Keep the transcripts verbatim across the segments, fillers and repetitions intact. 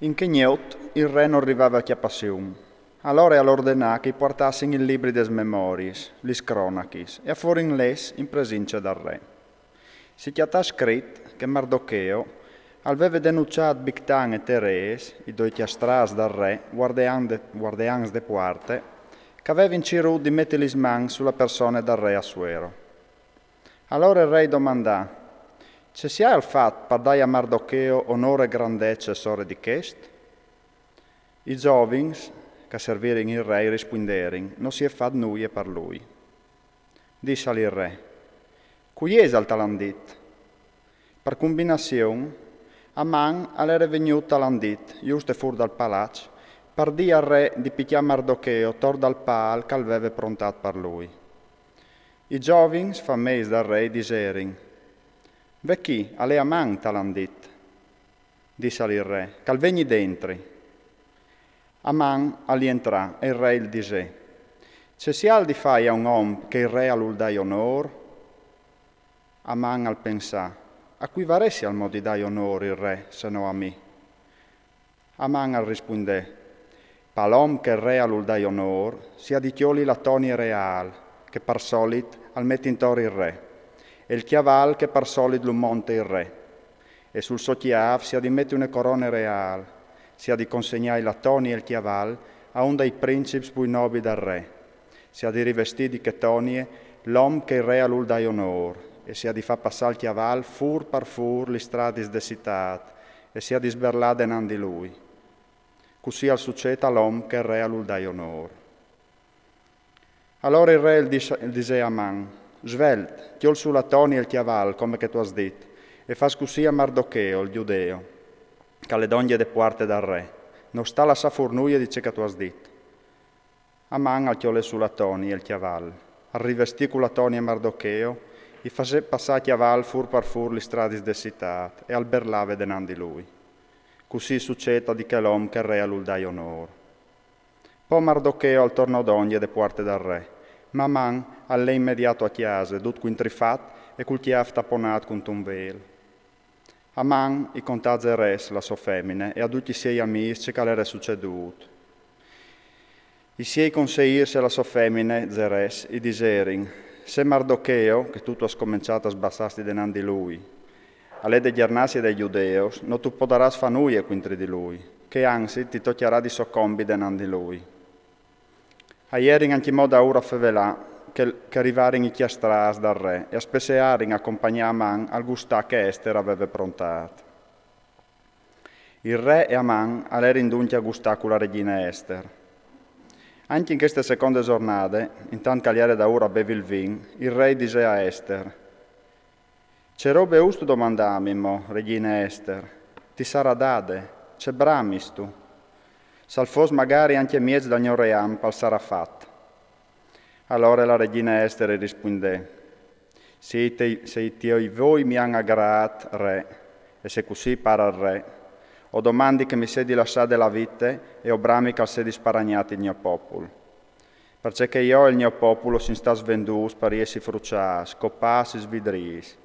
In chê gnot il re nol rivave a cjapâ sium. Alore al ordenà che i puartassin il libri des memoriis, lis cronachis, e a forin lets in presince dal re. Si cjatà scrit che Mardocheo al veve denunciât Bigtan e Tereis, i doi cjastrâts dal re, guardean de, guardeans de puarte, che a vevin cirût di meti lis mans su la persone dal re Assuero. Alore il re i domandà: Ce sial fat par dâi a Mardocheo onôr e grandece sore di chest? I zovins che a servirin il re i rispuinderin: No si è fat nuie par lui. Dissal il re: Cui isal tal an dit? Par cumbinazion, Aman al jere vignût tal an dit, juste fûr dal palaç, par dî al re di picjâ Mardocheo tor dal pâl che al veve prontât par lui. I zovins, fameis dal re, i diserin: Ve chi, al è Aman tal an dit. Dissal il re: Che al vegni dentri. Aman al jentrà e il re il disè: Ce sial di fâi a un om che il re al vûl dâi onôr? Aman al pensà: A cui varessial mo di dâi onôr il re, se no a mi? Aman al rispuindè: Pal om che il re al vûl dâi onôr, si à di cjoli la tonie reâl, che par solit al met intor il re, e il cjaval che par solit lu monte il re. E sul so cjâf si à di meti une corone reâl, si à di consegnâi la tonie e il cjaval a un dai princips plui nobii dal re. Si à di rivestî di chê tonie l'om che il re al vûl dâi onôr, e si à di fâ passâ il cjaval fûr par fûr lis stradis de citât, e si à di sberlâ denant di lui. Cussì al sucêt al om che il re al vûl dâi onôr. Alore il re il dis-, il disè a Aman: Svelt, cjol sù la tonie e il cjaval, come che tu âs dit, e fâs cussì a Mardocheo, il gjudeo, che al è dongje de puarte dal re. No sta lassâ fûr nuie di ce che tu âs dit. Aman al cjolè sù la tonie e il cjaval, al rivestì cu la tonie Mardocheo, i fasè passâ a cjaval fûr par fûr lis stradis de citât e al berlave denant di lui. Cussì sucêt a di chel om che il re al vûl dâi onôr. Po Mardocheo al tornò dongje de puarte dal re, ma Aman al lè imediât a cjase, dut cuintrifat e cul cjâf taponât cuntun vêl. Aman i contà a Zeres, la sô femine, e a ducj i siei amîs ce che al jere sucedût. I siei conseirs e la sô femine, Zeres, i diserin: Se Mardocheo, che tu tu âs començât a sbassâti denant di lui, al è de gjernâsi dai gjudeus, no tu podarâs fâ nuie cuintri di lui, che anzit ti tocjarà di socombi denant di lui. A jerin ancjemò daûr a fevelâ che, che a rivarin i cjastrâts dal re e a spessearin a compagnâ Aman al gustâ che Ester a veve prontât. Il re e Aman a jerin duncje a gustâ cu la regjine Ester. Ancje in cheste seconde zornade, intant che al jere daûr a bevi il vin, il re i disè a Ester: Ce robe ûstu domandâmi mo, regjine Ester? Ti sarà dade, ce bramistu? Se al fos magari ancje mieç dal gno reamp al sarà fat. Alore la regjine Ester i rispuindè: Se i te-, se i tiei voi mi àn agrât, re, e se cussì i pâr al re, o domandi che mi sedi lassade la vite e o brami che al sedi sparagnât il gno popul. Parcè che jo e il gno popul o sin stâts vendûts par jessi fruçâts, copâts e svidrîts.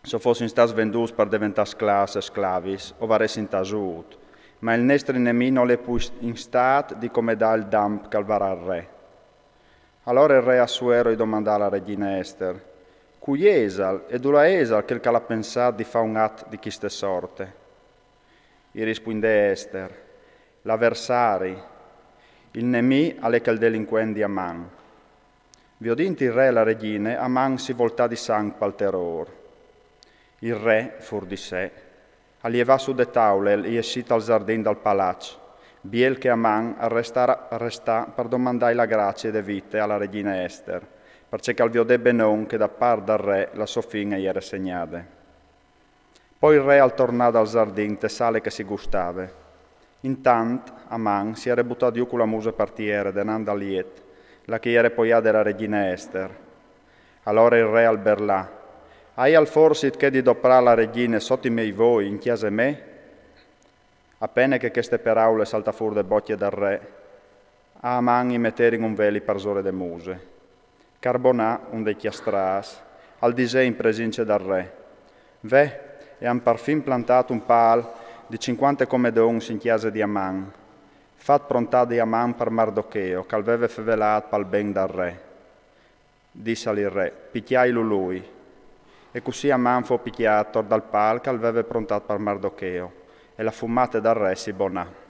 Se o fossin stâts vendûts par deventâ sclâfs e sclavis, o varessin tasût. Ma il nestri nemì nol è plui in stât di comedâ il damp che al varà il re. Alore il re Assuero i domandà a la regjine Ester: Cui isal e dulà isal chel che al à pensât di fâ un at di cheste sorte? I rispuindè Ester: L'aversari, il nemì al è chel delincuent di Aman. Viodint il re e la regjine, Aman si voltà di sanc pal terôr. Il re, fûr di se, al jevà sù de taule e al jessì tal zardin dal palaç, biel che Aman al restà, al restà par domandâi la gracie de vite a la regjine Ester, parcè che al viodè benon che da part dal re la sô fin e jere segnade. Po il re al tornà dal zardin te sale che si gustave. Intant, Aman si jere butât jù cu la muse par tiere denant dal jet, là che i jere poiade la regjine Ester. Alore il re al berlà: Aial forsit chê di doprâ la regjine sot i miei voi in cjase mê? A pene che cheste peraule e saltà fûr de bocje dal re, a Aman i meterin un veli parsore de muse. Carbonà, un dai cjastrâts, al disè in presince dal re: Ve, e àn parfin plantât un pâl Di cinquante comedons in cjase di Aman, fat prontât di Aman par Mardocheo, ch'al veve fevelât pal ben dal re. Dissal il re: Picjailu lui. E cussì Aman fo picjât tor dal pâl ch'al veve prontât par Mardocheo, e la fumate dal re si bonà.